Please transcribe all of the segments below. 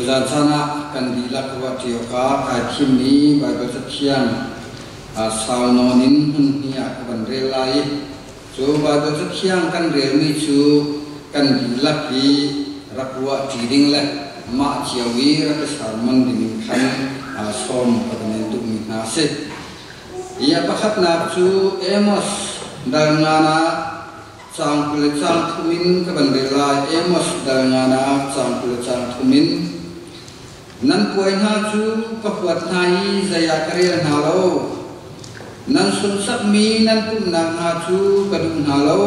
Tuzaan caan ah kan dihlak ruahṭi awkah kai thimmi Baibal Cathiang sau nawn in hmun hnih ah ka van rel lai i cu Baibal Cathiang kan relmi cu kan dihlak i rak ruahṭi ding le mah cio i rak i sermon dingin khan sawm ka van in duhmi hna a si. Hi a pakhatnak cu Amos dal ngan ah Caang 20 le caang thum in ka van rel lai. Amos dal nganak caang 20 le caang thum in. Nan puai hna cu ka huat hna i zei ah ka rel hna lo. Nan sunsakmi nan pumhnak hna cu ka duh hna lo.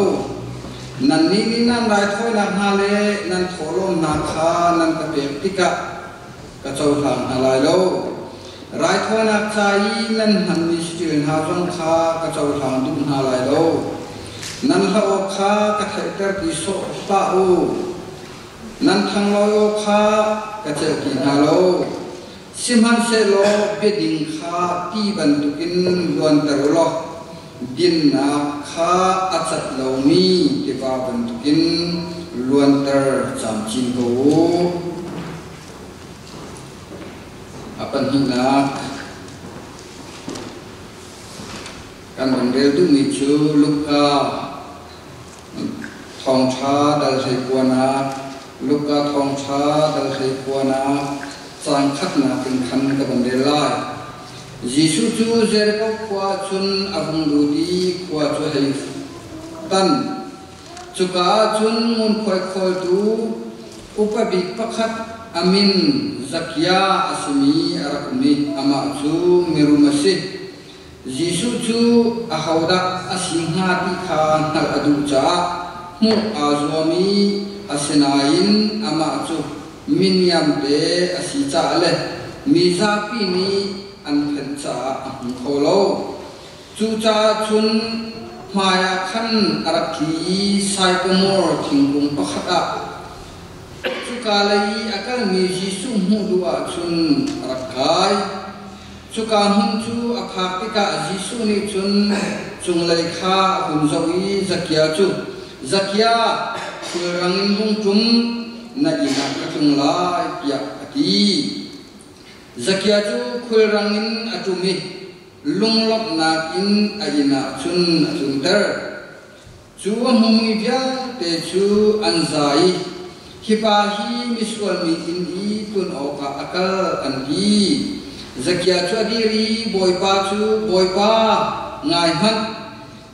Nannih nih nan raithawinak hna le nan thawhlawmnak kha nan ka pek tikah ka cohlang hna lai lo. Raithawinak ca i nan hmanmi saṭil hna zong kha ka cohlang duh hna lai lo. Nan hla awk kha ka theihter ti sawh hlah u. Nan thanglawi aw kha ka celh ti hna lo. Sihmanhsehlaw biading kha ti bantukin luanter u law dinnak kha a cat lomi tiva bantukin luanter camcin ko u. A pahnihnak kan van rel duhmi cu Luka thawngṭha dal hleikuanak Luka thawngṭha dal hleikuanak caan khatnak in khan ka van rel lai. Jesuh cu Jericho khua cun a vung lut i khua cu a hei tan. Cuka ah cun ngunkhuai khawltu upa bik pakhat a min Zakia a simi a rak um i amah cu mirum a si. Jesuh cu ahodah a si hnga ti kha hngalh a duh caah hmuh aa zuam i asinain amah cu miniamte a si caah le mi zapi nih an phenh caah a hmu kho lo. Cucaah cun hmaiah khan a rak tli i saikomor thingkung pakhat ah cuka lei i a kalmi Jesuh hmuh duh ahcun a rak kai. Cuka hmun cu a phak tikah Jesuh nih cun cunglei kha a hun zoh i Zakia cu, Zakia, khulrang in hung ṭum, na inn ah ka tlung lai, tiah a ti. Zakia cu khulrang in a ṭum i lunglawmhnak in a inn ah cun a tlunter. Cu a hmumi vialte cu an za i, Hi pa hi misual mi inn i tlun awkah a kal, an ti. Zakia cu a dir i Bawipa cu, Bawipa, ngai hmanh,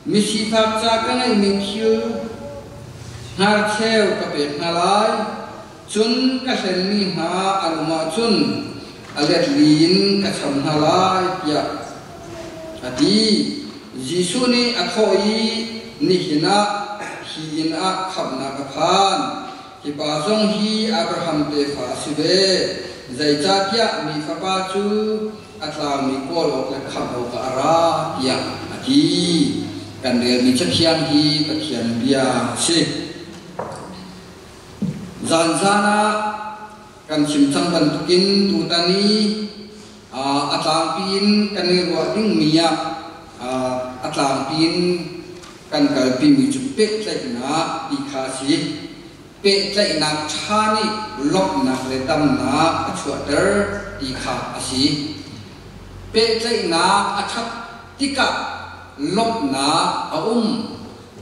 misifak ca ka ngeihmi thil hnarcheu ka pek hna lai. Cun ka hlenmi hna an um ahcun a let li in ka cham hna lai, tiah a ti. Jesuh nih a thawh i, Nihin ah hi inn ah khamhnak a phan. Hi pa zong hi Abraham tefa a si ve. Zeicahtiah mi Fapa cu a tlaumi kawl awk le khamh awkah a ra, tiah a ti. Kan relmi Cathiang hi Pathian bia a si. Zanzan ah kan chim cang bantukin tutan i a tlangpi in kan i ruah dingmi ah a tlangpi in kan kalpimi cu pehtlaihnak ti kha a si. Pehtlaihnak ṭha nih lawmhnak le damnak a chuahter ti kha a si. Pehtlaihnak a ṭhat tikah lawmhnak a um.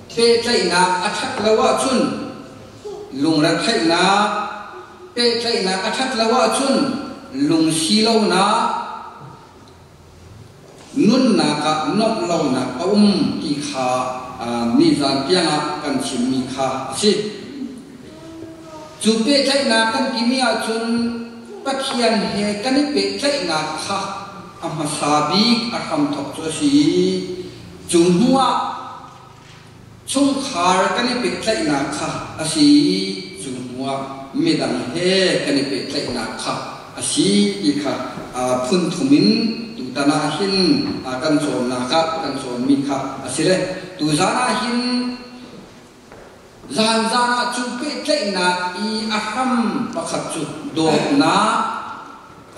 Pehtlaihnak a ṭhat lo ahcun lungretheihnak, pehtlaihnak a ṭhat lo ahcun lungsi lonak, nunnak ah nuamh lonak a um ti kha nizan tiangah kan chimmi kha a si. Cu pehtlaihnak kan timi ahcun Pathian he kan i pehtlaihnak kha a hmasa bik a hramthawk cu a si i cu hnuah chungkhar kan i pehtlaihnak kha a si i cu hnuah midang he kan i pehtlaihnak kha a si ti kha phun thum in tutan ah hin kan cawnnak ah kan cawnmi kha a si le tuzaan ah hin zanzan ah cu pehtlaihnak i a hram pakhat cu dawtnak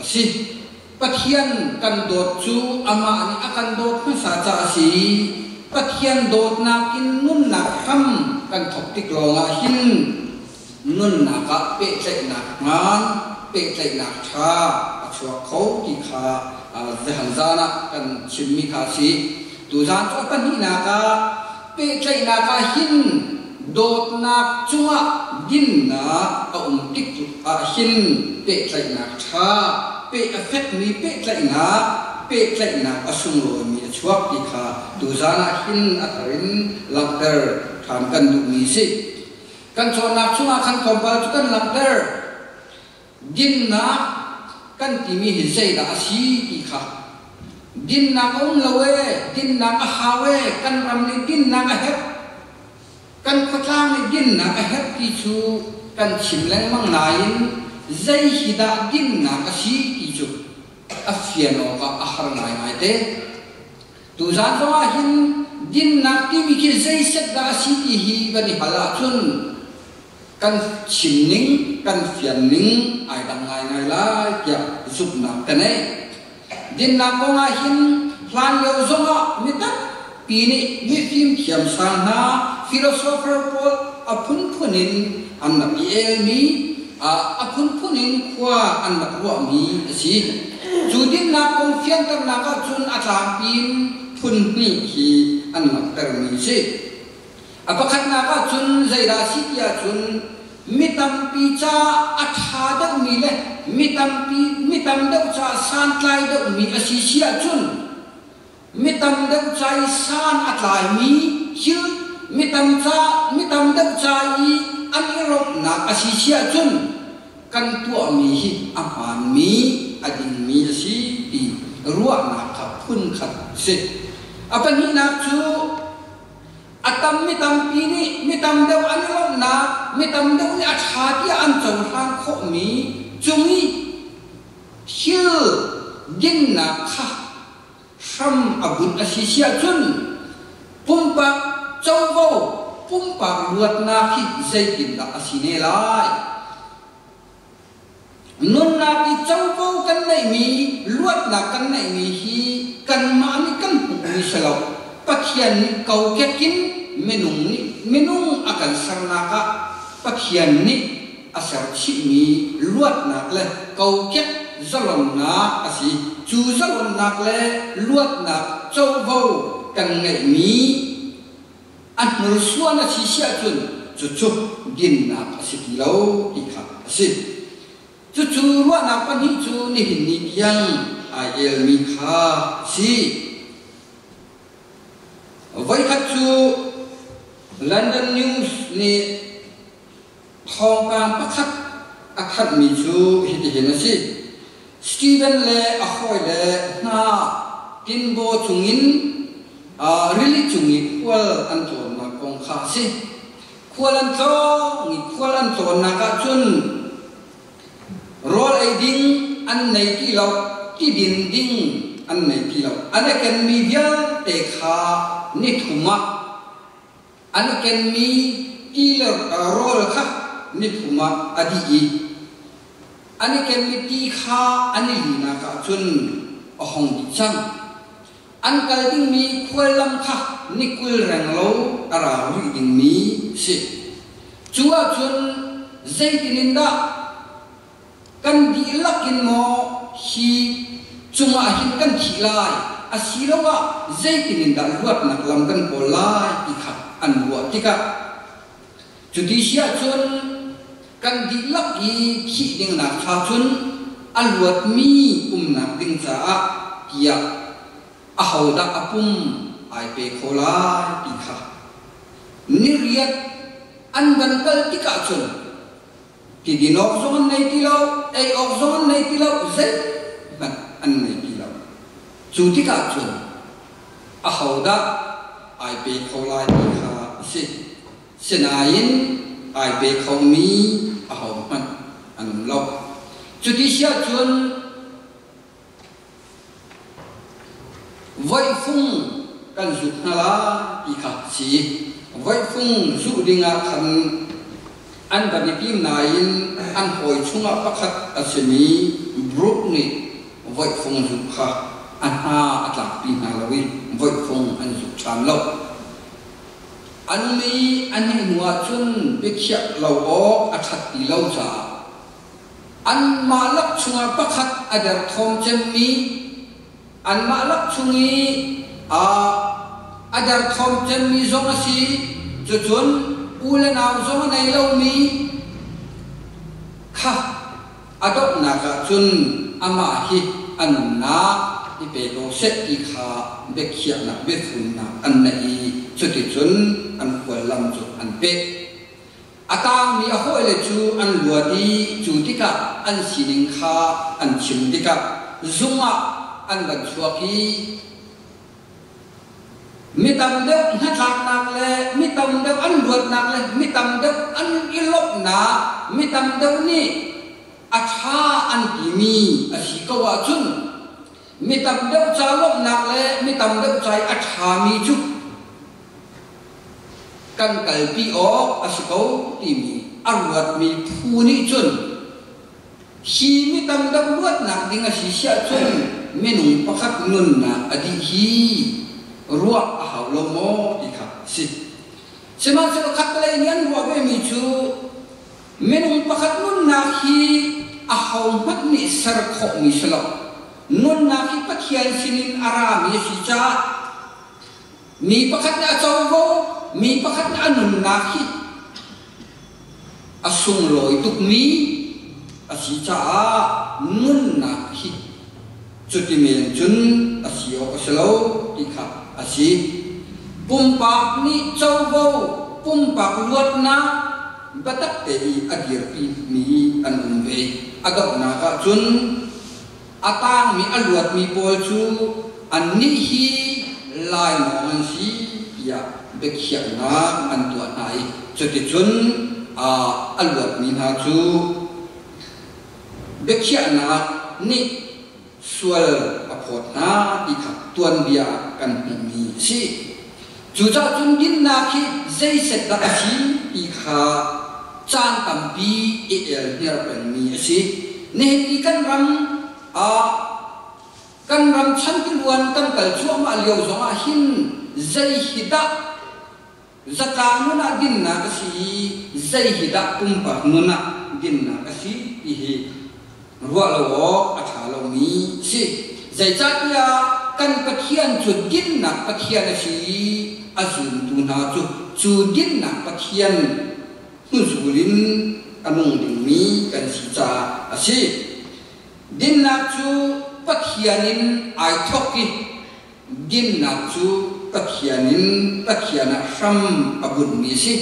a si. Pathian kan dawt cu amah nih a kan dawt hmasa caah a si. Pathian dawtnak in nunnak hram kan thawk tik lawngah hin nunnak ah pehtlaihnak ngan, pehtlaihnak ṭha a chuak kho ti kha zehan zan ah kan chimmi kha a si. Tuzaan cu a pahnihnak ah pehtlaihnak ah hin dawtnak cungah dinnak a um tik ah hin pehtlaihnak ṭha, peh a fekmi pehtlaihnak, pehtlaihnak a sunglawimi a chuak ti kha tuzaan ah hin a thar in langhter ṭhan kan duhmi a si. Kan cawnnak chungah khan tlawmpal cu kan langhter. Dinnak kan timi hi zeidah a si ti kha. Dinnak a um lo ee, dinnak a hau ee, kan ram nih dinnak a herh, kan khuatlang nih dinnak a herh ti cu kan chim lengmang nain zei hi dah dinnak a si ti cu a fian awkah a har ngaingai te. Tuzaan zongah hin dinnak timi khi zeiset dah a si ti hi kan i hal ahcun kan chim ning, kan fian ning ai dang ngaingai lai tiah zumhnak ka nei. Dinnak kong ah hin hlanlio zongah mi tampi nih mifim thiamsang hna philosopher pawl a phunphun in an rak i elmi, a phunphun in khua an rak ruahmi a si. Cu dinnak kong fianternak ahcun a tlangpi in phun hnih hi an langhtermi a si. A pakhatnak ahcun zeidah a si ti ahcun mi tampi caah a ṭha deuhmi le mi tampi mi tam deuh caah santlai deuhmi a si si ahcun mi tam deuh ca i san a tlaimi thil mi tam ca mi tam deuh ca i an i romhnak a si si ahcun kan tuahmi hi a hmaanmi a dingmi a si ti ruahnak kha phunkhat a si. A pahnihnak cu a tam mi tampi nih mi tam deuh an i lawmhnak, mi tam deuh nih a ṭha tiah an cohlan khawhmi cung i thil dinnak kha hram a bunh a si si ahcun pumpak covo, pumpak luatnak hi zeitindah a si ne lai? Nunnak i covo kan neihmi, luatnak kan neihmi hi kanmah nih kan hmuhmi si lo. Pathian nih kokek in minung nih minung a kan sernak ah Pathian nih a ser chihmi luatnak le kokek zalonnak a si. Cu zalonnak le luatnak covo kan ngeihmi a hnursuan a si si ahcun cucu dinnak a si ti lo ti kha a si. Cucu ruahnak pahnih cu nihin ni tiang ai elmi kha a si. Voikhat cu London News nih Thawngpang pakhat a thanhmi cu hitihin a si. Steven le a hawile hna tinbaw cungin rili cung i khual an tlawnnak kong kha a si. Khual an tlawng i khual an tlawnnak ah cun rawl ei ding an nei ti lo, ti din ding an nei ti lo. An i kenmi vialte kha nithum ah An kenmi ti le rawl kha nithum ah a dih i an i kenmi ti kha an i linak ah cun a hong dih cang. An kal dingmi khuallam kha ni 20 renglo a rau rih dingmi a si. Cu ahcun zeitin in dah kan dihlak in maw hi cungah hin kan thih lai asiloah zeitin in dah luatnak lam kan kawl lai ti kha an ruah tikah cuti si ahcun kan dihlak i thih ding nak cha cun a luatmi umnak ding caah tiah ahodah a pum ai pe kho lai ti kha niriat an van kal tikah cun Ti din awk zong an nei ti lo, ei awk zong an nei ti lo, zeihmanh an nei ti lo. Cu tikah cun ahodah ai pe kho lai ti kha a si. Sinain ai pe khomi ahohmanh an um lo. Cuti si ahcun Voihfung kan zuk hna lai ti kha a si. Voihfung zuh dingah khan an van i tim nain an hawi chungah pakhat a simi Brooke nih voihfung zuk kha a hna a tlakpi hna lo i voihfung an zuk ṭhan lo. An mi an i hnu ahcun biakhiah lo awk a ṭhat ti lo caah. Anmah lak chungah pakhat a derthawm cemmi, anmah lak chung i a derthawm cemmi zong a si, cucun u le nau zong a nei lomi kha a donghnak ah cun amah hi a nunnak i pe ko seh ti kha biakhiahnak biafunnak an neih i cuticun an khuallam cu an peh. A tangmi a hawile cu an luat i cu tikah an sining kha an chim tikah zung ah an van chuak i mi tam deuh hnatlaknak le mi tam deuh an luatnak le mi tam deuh an i lawmhnak, mi tam deuh nih a ṭha an timi a si ko ahcun mi tam deuh ca lawmhnak le mi tam deuh ca i a ṭhami cu kan kalpi awk a si ko timi a ruatmi phu nih cun hi mi tam deuh luatnak ding a si siah cun minung pakhat nunnak a dih hi ruah a hau lo maw ti kha a si. Sihmanhsehlaw khattelei nih an ruah vemi cu minung pakhat nunnak hi ahohmanh nih ser khawhmi si lo. Nunnak hi Pathian sinin a rami a si caah mi pakhat nih a covo, mi pakhat nih a nunnak hi a sunglawi tukmi a si caah nunnak hi cuti men cun a si awk a si lo ti kha a si. Pumpak nih covo, pumpak luatnak biatak te i a dirpimi an um ve. A donghnak ah cun a tangmi a luatmi pawl cu annih hi lainawng an si tiah biakhiahnak an tuah hna i cuticun a luatmi hna cu biakhiahnak nih sual a phawt hna ti kha tuanbia ah kan hmuhmi a si. Cucaah cun dinnak hi zeiset dah a si ti kha caan tampi i elhniar pengmi a si. Nihin i kan ram ah kan ram chantiluan kan kal cuahmah lio zongah hin zei hi dah zatlang nun ah dinnak a si i zei hi dah pumpak nun ah dinnak a si ti hi ruah lo awk a ṭha lomi a si. Zeicahtiah kan Pathian cu dinnak Pathian a si i a zumtu hna cu cu dinnak Pathian hnuzul in a nung dingmi kan si caah a si. Dinnak cu Pathian in ai thawk i dinnak cu Pathian in Pathian ah hram a bunhmi a si.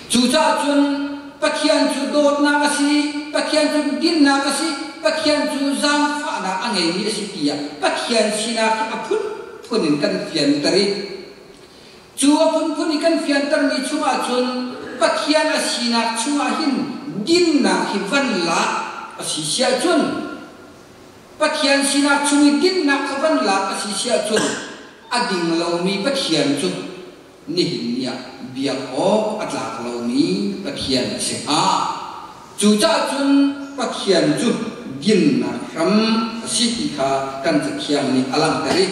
Cucaah cun Pathian cu dawtnak a si, Pathian cu dinnak a si, Pathian cu zaangfahnak a ngeimi a si tiah Pathian sinak hi a phunphun in kan fianter i cu a phunphun i kan fiantermi chungah cun Pathian a sinak chungah hin dinnak hi van lak a si siah cun Pathian sinak chung i dinnak kha van lak a si siah cun a ding lomi Pathian cu nihin ni ah biak awk a tlak lomi Pathian a si hnga. Cucaah cun Pathian cu dinnak hram a si ti kha kan Cathiang nih a langhter i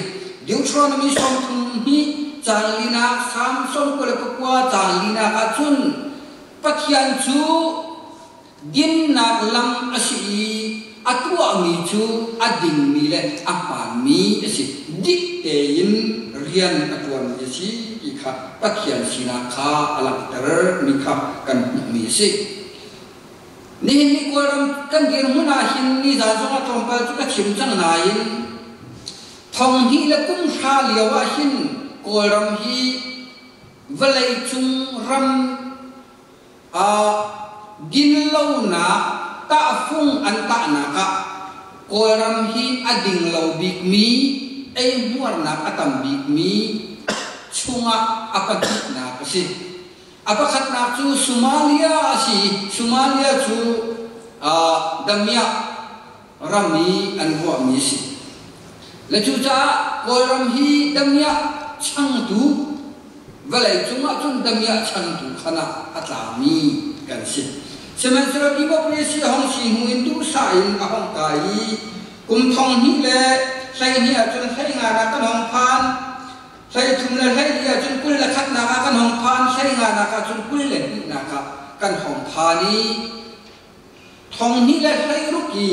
Deuteronomy 32 caang linak Salm 99 caang linak ah cun Pathian cu Dinnak lam a si i a tuahmi cu a dingmi le a hmaanmi a si. Dik tein rian a ṭuanmi a si ti kha Pathian sinak kha a langhtermi kha kan hmuhmi a si. Nihin ni Kawlram kan dirhmun ah hin nizan zongah tlawmpal cu ka chim cang nain thong hnih le kum hra lio ah hin Kawlram hi vawleicung ram Dinlonak tahfung an tahnak ah Kawlram hi a ding lo bikmi, eihmuarnak a tam bikmi chungah a pahnihnak a si. A pakhatnak cu Somalia a si. Somalia cu damiah ram i an ruahmi a si. Le cucaah Kawlram hi damiah changtu vawleicung ah cun damiah changtu khan ah a tlami kan si. Sihmanhsehlaw democracy a hong si hnu in duhsah in a hong kai i kum 2012 ahcun 15 ah kan hong phan. 33 le 14 ahcun 21nak ah kan hong phan. 15nak ahcun 22nak ah kan hong phan i 2016 i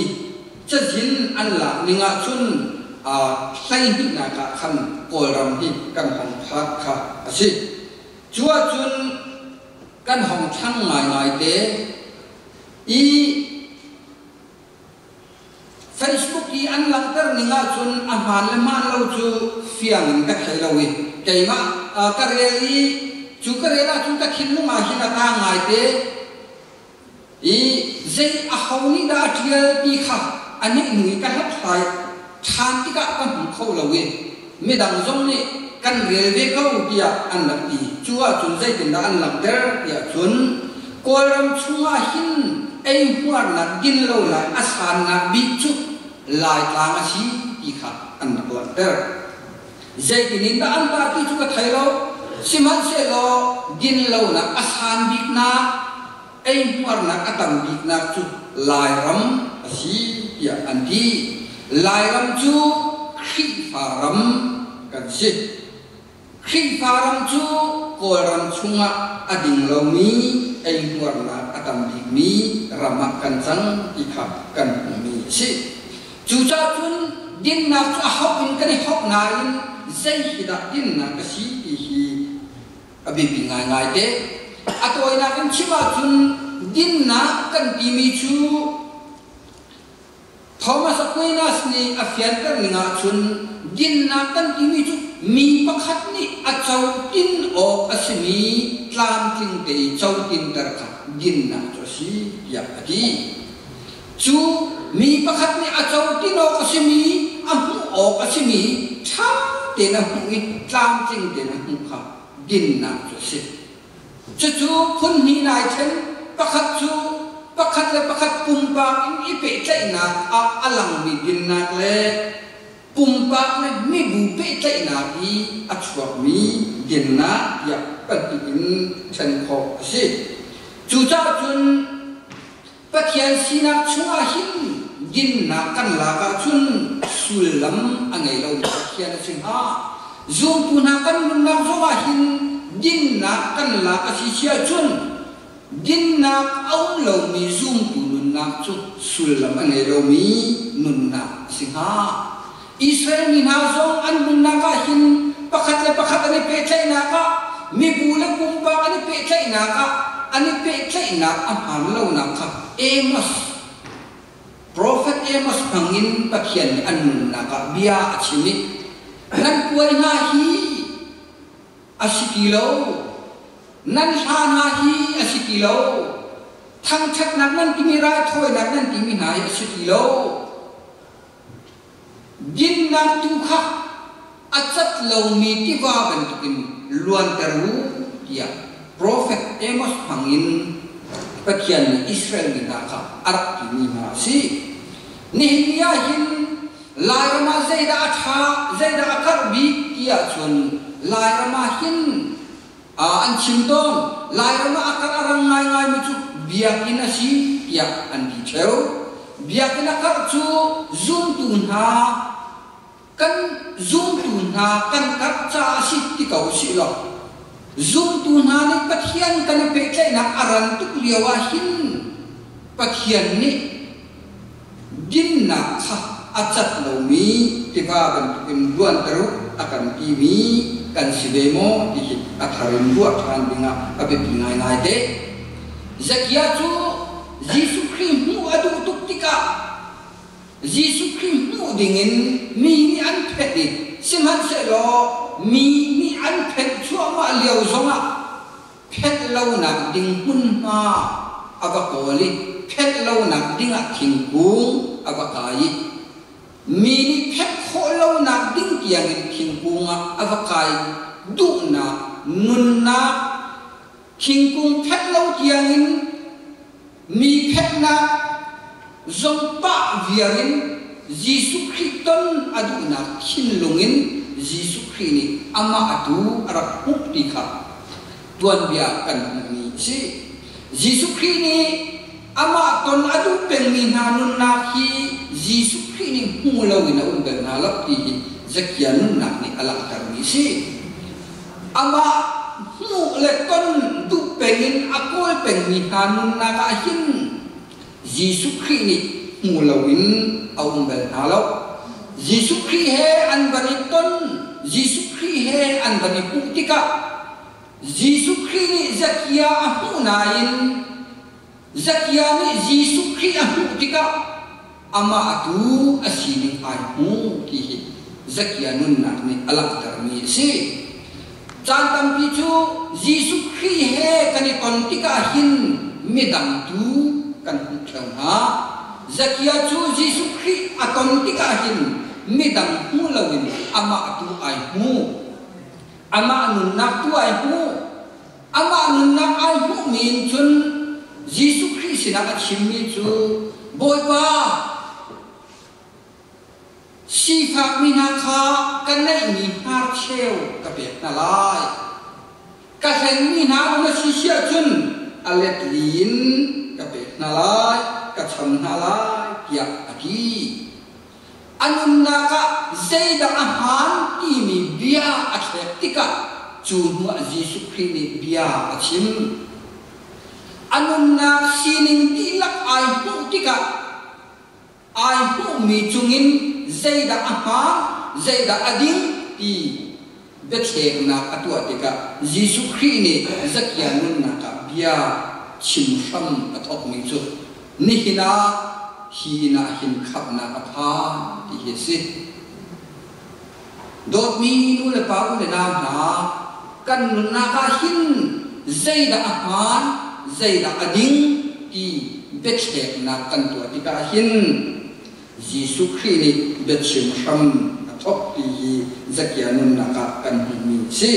cazin an lak ning ahcun 12nak ah khan Kawlram hi kan hong phak kha a si. Cu ahcun kan hong ṭhang ngaingai te i Facebook i an langhter ning ahcun a hmaan le hmaan lo cu fiang in ka thei lo i keimah ka rel i cu ka rel ahcun ka thinlung ah hin a tang ngaite i zei aho nih dah a ṭial ti kha a nih hnu i ka hlathlai ṭhan tikah ka hmu kho lo i midang zong nih kan rel ve ko tiah an rak ti. Cu ahcun zeitindah an langhter tiah cun Kawlram chungah hin eihmuarnak dinlonak a sannak bik cu Laitlang a si ti kha an rak langhter. Zeitin in dah an tah ti cu ka thei lo. Sihmanhsehlaw dinlonak a san biknak, eihmuarnak a tam biknak cu Lairam a si tiah an ti. Lairam cu Khrihfa ram kan si. Khrihfa ram cu Kawlram chungah a ding lomi eihmuarnak a tam bikmi ram ah kan cang ti kha kan hmuhmi a si. Cucaah cun dinnak cu a hauh in kan i hauh nain zei hi dah dinnak a si ti hi a biapi ngaingai te. A tawinak in chim ahcun dinnak kan timi cu Thomas Aquinas nih a fianter ning ahcun dinnak kan timi cu mi pakhat nih a cotin awk a simi tlamtling te i cotinter kha dinnak cu a si tiah a ti. Cu mi pakhat nih a cotin awk a simi, a hmuh awk a simi ṭha tein a hmuh i tlamtling tein a hmuh kha dinnak cu a si. Cucu phun hnih nai ṭhen, pakhat cu pakhat le pakhat pumpak in i pehtlaihnak ah a langmi dinnak le pumpak le mibu pehtlaihnak i a chuakmi dinnak tiah pahnih in ṭhen khawh a si. Cucaah cun Pathian sinak chungah hin dinnak kan lak ahcun sullam a ngei lomi Pathian a si hnga. Zumtu hna kan nunnak zongah hin dinnak kan lak a si si ahcun dinnak a um lomi zumtu nunnak cu sullam a ngei lomi nunnak a si hnga. Israel mi hna zong an nunnak ah hin pakhat le pakhat an i pehtlaihnak ah mibu le pumpak an i pehtlaihnak ah an i pehtlaihnak a hmaan lonak kha Amos profet Amos hmangin Pathian nih an nunnak ah bia a chim i nan puai hna hi a si ti lo nan hla hna hi a si ti lo thangṭhatnak nan timi raithawinak nan timi hna hi a si ti lo Dinnak tu kha a cat lomi tiva bantukin luanter u tiah profet Amos hmangin Pathian nih Israel mi hna kha a rak timi hna a si. Nihin ni ah hin Lairam ah zeidah a ṭha, zeidah a karh bik ti ahcun Lairam ah hin an chim tawn. Lairam ah a karh a rang ngaingaimi cu biakinn a si tiah an ti ṭheo. Biakinn a karh cu zumtu hna kan zumtu hna kan karh caah a si ti ko usih law zumtu hna nih Pathian kan i pehtlaihnak a ran tuk lio ah hin Pathian nih dinnak kha a cat lomi tiva bantukin luanter u a kan timi kan si ve maw ti hi a thar in ruah ṭhan dingah a biapi ngaingai te. Zakia cu Jesuh Khrih hmuh a duh tuk tikah Jesuh Khrih hmuh dingin mi nih an phet i sihmanhsehlaw mi nih an phet cuahmah lio zongah phet lonak ding hmunhma a va kawl i phet lonak dingah thingkung a va kai i mi nih phet khawh lonak ding tiangin thingkung ah a va kai duhnak nunnak thingkung phet lo tiangin mi phetnak zong pah viar in Jesuh Khrih ton a duhnak thinlung in Jesuh Khrih nih amah a tu a rak hmuh ti kha tuanbia kan hmuhmi a si. Jesuh Khrih nih amah ton a duh pengmi hna nunnak hi Jesuh Khrih nih hmu loin a um bal hna lo ti hi Zakia nunnak nih a langhtermi a si. Amah hmuh le ton duh peng in a kawl pengmi hna nunnak ah hin Jesuh Khrih nih hmu loin a um bal hna lo. Jesuh Khrih he an van i ton, Jesuh Khrih he an van i hmuh tikah Jesuh Khrih nih Zakia a hmuh nain Zakia nih Jesuh Khrih a hmuh tikah amah tu a sining ai hmu ti hi Zakia nunnak nih a langhtermi a si. Caan tampi cu Jesuh Khrih he kan i ton tikah hin midang tu kan hmuh ṭheo hna. Zakia cu Jesuh Khrih a ton tikah hin midang hmu loin amah tu ai hmu. Amah nunnak tu ai hmu. Amah nunnak ai hmuhmi in cun Jesuh Khrih sinah a chimmi cu, Bawipa, sifakmi hna kha ka neihmi hnarcheu ka pek hna lai. Ka hlenmi hna um a si si ahcun a let li in ka pek hna lai, ka cham hna lai, tiah a ti. A nunnak ah zeidah a hmaan timi bia a thlek tikah cu hnuah Jesuh Khrih nih bia a chim. A nunnak sining dihlak ai hmuh tikah ai hmuhmi cungin zeidah a hmaan, zeidah a ding ti biathleknak a tuah tikah Jesuh Khrih nih Zakia nunnak ah bia chim hram a thawkmi cu nihin ah hi inn ah hin khamhnak a phan ti hi a si. Dawtmi nu le pa u le nau hna, kan nunnak ah hin zeidah a hmaan, zeidah a ding ti biathleknak kan tuah tikah hin Jesuh Khrih nih biachim hram a thawk ti hi Zakia nunnak ah kan hmuhmi a si.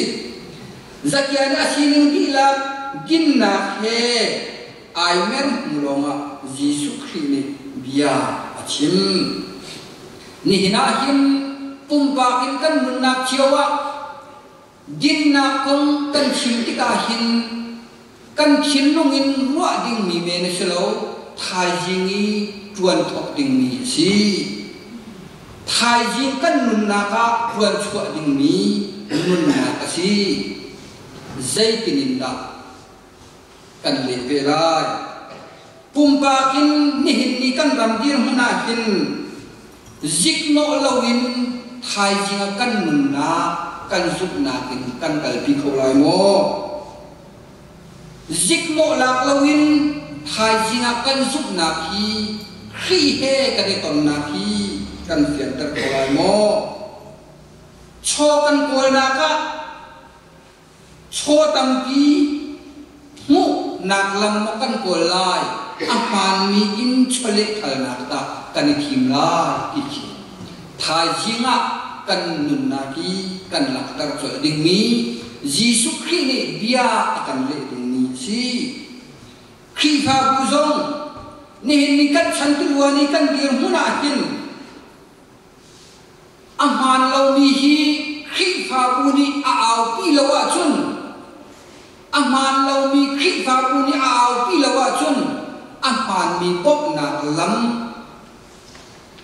Zakia nih a sining dihlak dinnak he ai mer hnu lawngah Jesuh Khrih nih bia a chim. Nihin ah hin pumpak in kan nunnak cio ah dinnak kong kan chim tikah hin kan thinlung in ruah dingmi men a si lo, thaizing i ṭuan thawk dingmi a si. Thaizing kan nunnak ah ṭuan chuah dingmi nunnak a si. Zeitin in dah kan leh ve lai? Pumpak in nihin ni kan ram dirhmun ah hin ziknawh loin thaizing ah kan nunnak, kan zumhnak in kan kalpi kho lai maw? Ziknawh lak loin thaizing ah kan zumhnak hi Khrih he kan i tonnak hi kan fianter kho lai maw? Chaw kan kawlnak ah chaw tampi hmuhnak lam maw kan kawl lai, a hmaanmi in chawlehthalnak dah kan i thim lai ti khi thaizing ah kan nunnak i kan langhter colh dingmi Jesuh Khrih nih bia a kan leh dingmi a si. Khrihfabu zong nihin ni kan chan tiluan i kan dirhmun ah hin a hmaan lomi hi Khrihfabu nih a aupi lo ahcun a hmaan lomi Khrihfabu nih a aupi lo ahcun a hmaanmi bawmhnak lam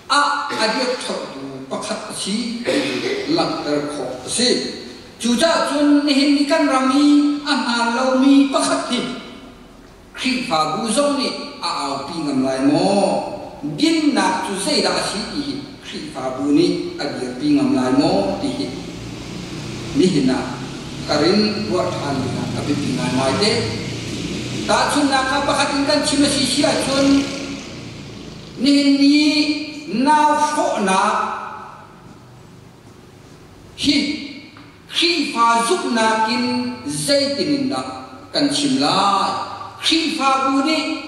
ah a dirhṭhotu pakhat a si ti langhter khawh a si. Cucaah cun nihin ni kan ram i a hmaan lomi pakhat hi Khrihfabu zong nih a aupi ngam lai maw? Dinnak cu zeidah a si ti hi Khrihfabu nih a dirpi ngam lai maw ti hi nihin ah ka rin ruah ṭhan dingah a biapi ngaingai te. Tahchunhnak ah pakhat in kan chim a si si ahcun Nihin ni nau hrawhnak hi Khrihfa zumhnak in zeitin in dah kan chim lai? Khrihfabu nih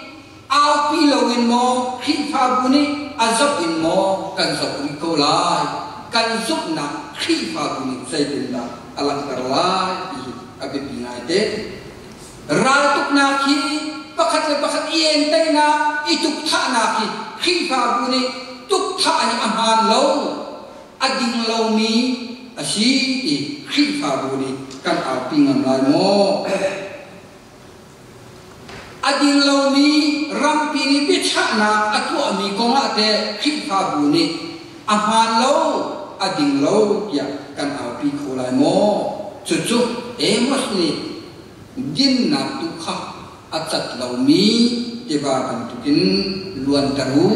aupi loin maw Khrihfabu nih a zoh in maw kan zoh rih ko lai? Kan zumhnak Khrihfabu nih zeitindah a langhter lai ti hi a biapi ngaite. Raltuknak hi pakhat le pakhat i entainak, i tukthahnak hi Khrihfabu nih tukthah hi a hmaan lo, a ding lomi a si ti Khrihfabu nih kan aupi ngam lai maw? A ding lomi rampi nih biachahnak a tuahmi kong ah teh Khrihfabu nih a hmaan lo, a ding lo tiah kan aupi kho lai maw? Cucu Amos nih dinnak tu kha a cat lomi tiva bantukin luanter u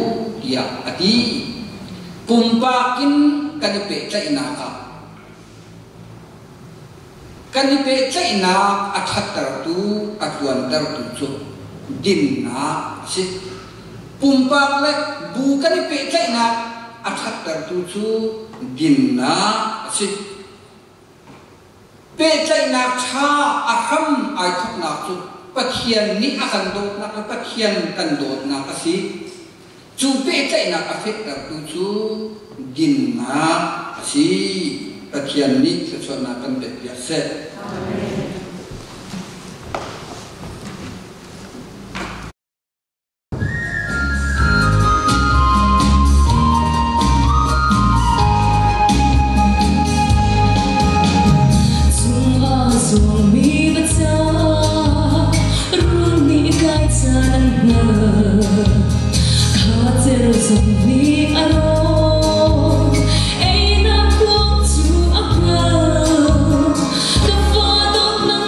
tiah a ti. Pumpak in kan i pehtlaihnak ah kan i pehtlaihnak a ṭhattertu, a tluantertu cu dinnak a si. Pumpak le bu kan i pehtlaihnak a ṭhattertu cu dinnak a si. Pehtlaihnak ṭha a hram ai thawknak cu Pathian nih a kan dawtnak le Pathian kan dawtnak a si. Cu pehtlaihnak a fehtertu cu dinnak a si. Pathian nih thluachuahnak kan pekpiak seh. Amen. Chungah zuangmi va ca rul nih kai caan an hngal. Kha cer zong nih a rawn einak kuang cu a hngal. Ka fa dawt nang.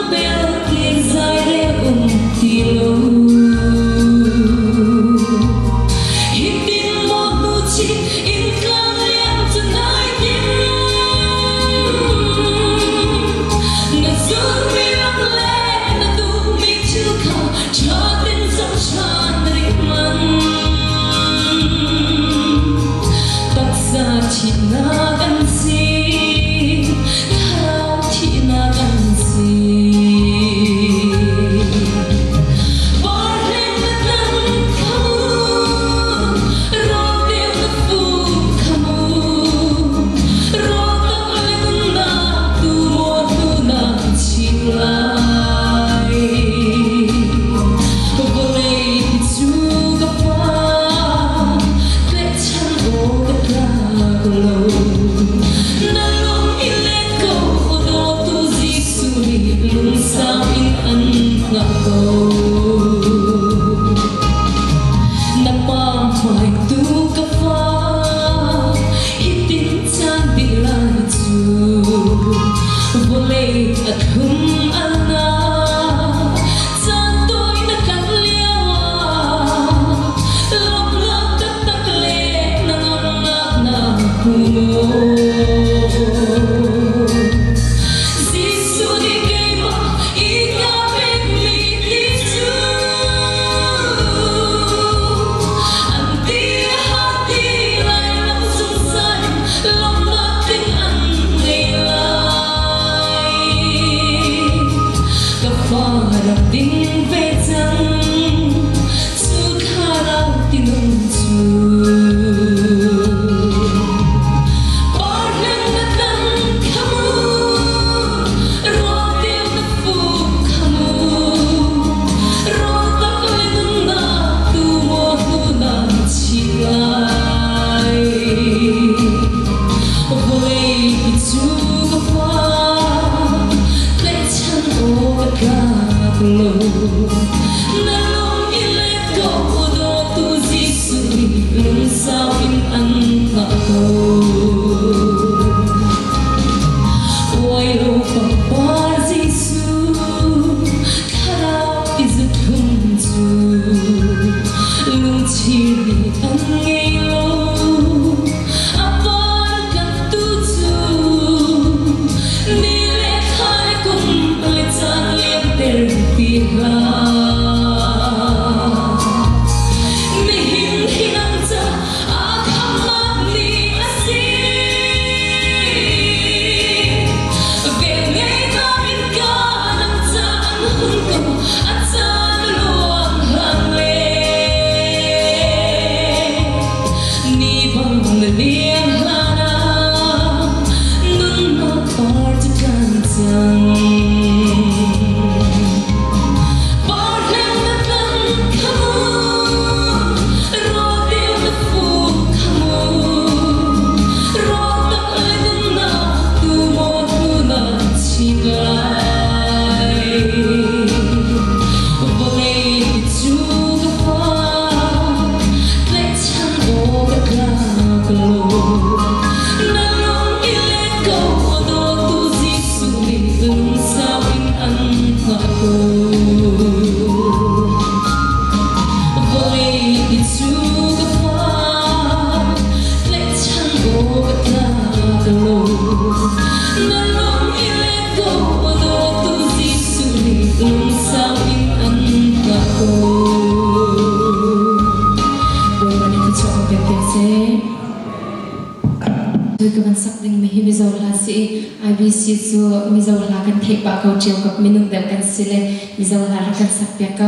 dingmi hi Mizo hla si i IBC cu Mizo hla kan theih pah ko cio kap minung deuh kan si le Mizo hla rak kan sak piak ko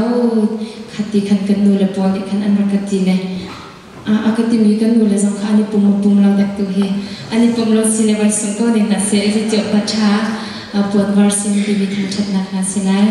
khati khan kan nu le pawl nih khan an rak ka ti le a ka timi kan nu le zong kha an i pum pum lo dek tu hi an i pum lo si le vai sung ko ne hna se i cio pa tha puan var sin timi thangthatnak hna si lai.